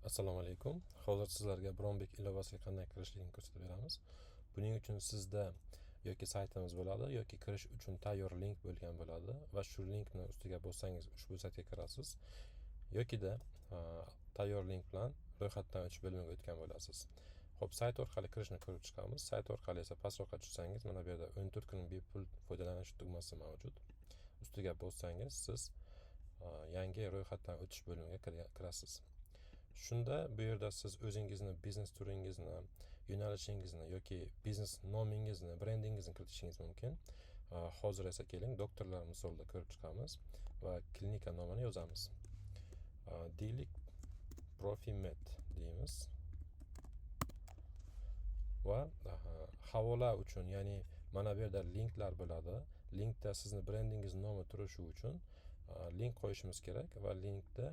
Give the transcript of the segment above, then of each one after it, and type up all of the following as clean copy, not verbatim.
Assalomu alaykum. Hozir sizlarga Bironbek ilovasiga qanday kirishligini ko'rsatib beramiz. Buning uchun sizda yoki saytimiz bo'ladi, yoki kirish uchun tayyor link bo'lgan bo'ladi va shu linkni ustiga bossangiz ushbu saytga kirasiz yokida tayyor link bilan ro'yxatdan o'tish bo'limiga o'tgan bo'lasiz. Xo'p, sayt orqali kirishni ko'rib chiqamiz. Sayt orqali esa pastroqqa tushsangiz, mana bu yerda 14 kun bepul foydalanish tugmasi mavjud. Ustiga bossangiz siz yangi ro'yxatdan o'tish bo'limiga kirasiz. Shunda bu yerda siz o'zingizni biznes turingizni, yo'nalishingizni yoki biznes nomingizni, brendingizni kiritishingiz mumkin. Hozir esa keling, doktorlar misolida ko'rib chiqamiz va klinika nomini yozamiz. Deylik, Profimed deymiz. Va havola uchun, ya'ni mana bu yerda linklar bo'ladi. Linkda sizni brendingiz nomi turishi uchun link qo'yishimiz kerak va linkda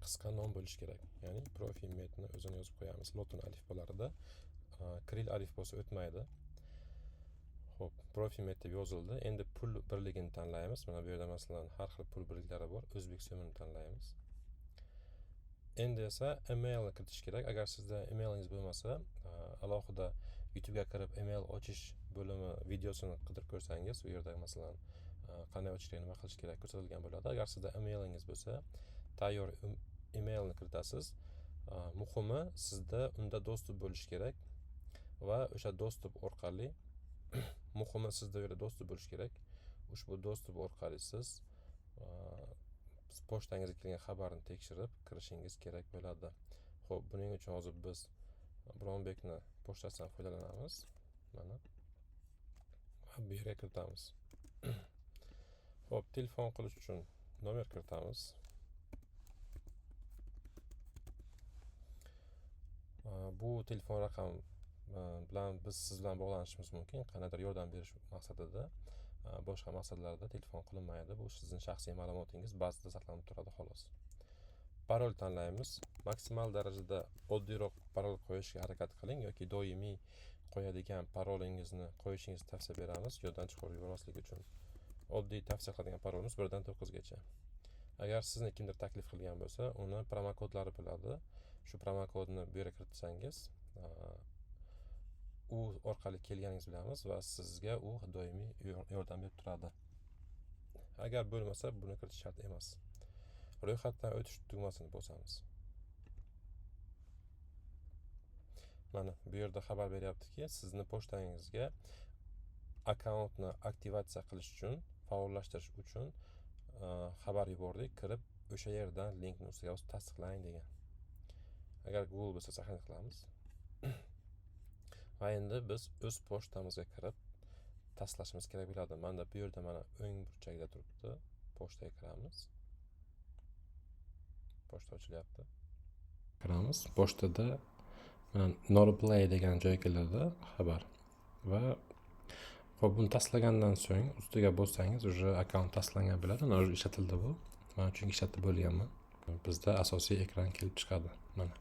qisqa nom bo'lishi kerak. Ya'ni Profimedni o'zini yozib qo'yamiz lotin alifbolarida. Kiril alifbosi o'tmaydi. Xo'p, Profimed deb yozildi. Endi pul birligini tanlaymiz. Mana bu yerda masalan har xil pul birliklari bor. O'zbek so'mini tanlaymiz. Endi esa emailni kiritish kerak. Agar sizda emailingiz bo'lmasa, alohida YouTube'ga kirib email ochish bo'limi videosini qidirib ko'rsangiz, u yerda masalan qanday ochish kerak, nima qilish kerak ko'rsatilgan bo'ladi. Agar sizda emailingiz bo'lsa, tayyor emailni kiritasiz. Muhimi sizda unda доступ bo'lishi kerak va o'sha доступ orqali muhimi sizda u yerda доступ bo'lishi kerak. Ushbu доступ orqali siz pochtangizga kelgan xabarni tekshirib kirishingiz kerak bo'ladi. Xo'p, buning uchun hozir biz Bironbekni pochtasidan foydalanamiz. Mana. Va bu yerga kiritamiz. Xo'p, telefon qilish uchun nomer kiritamiz. Bu telefon raqam bilan biz siz bilan bog'lanishimiz mumkin, qandaydir yordam berish maqsadida. Boshqa maqsadlarda telefon qilinmaydi. Bu sizning shaxsiy ma'lumotingiz bazada saqlanib turadi xolos. Parol tanlaymiz. Maksimal darajada oddiyroq parol qo'yishga harakat qiling yoki doimiy qo'yadigan parolingizni qo'yishingizni tavsiya beramiz, yoddan chiqarib yubormaslik uchun. Oddiy tavsiya qiladigan parolimiz 1 dan 9gacha. Agar sizni kimdir taklif qilgan bo'lsa, uni promokodlari bo'ladi. Shu promokodni bu yerga kiritsangiz, u orqali kelganingizni bilamiz va sizga u doimiy yordam berib turadi. Agar bo'lmasa, buni kiritish shart emas. Ro'yxatdan o'tish tugmasini bosamiz. Mana bu yerda xabar beryaptiki, sizni pochtangizga akkauntni aktivatsiya qilish uchun, faollashtirish uchun xabar yubordik. Kirib o'sha yerdan linkni ustiga bosib tasdiqlang degan. Agar Google bo'lsa, saqlanib qilamiz. Va endi biz o'z pochtamizga kirib tasdiqlashimiz kerak bo'ladi. Mana bu yerda mana o'ng burchagida turibdi. Pochtaga kiramiz. Pochta ochilyapti. Kiramiz. Pochtada mana no reply degan joy keladi xabar. Va xo'p, buni tasdiqlagandan so'ng ustiga bossangiz уже akkaunt tasdiqlangan bo'ladi. Mana уже ishlatildi bu. Men chunki ishlatib bo'lganman. Bizda asosiy ekran kelib chiqadi. Mana.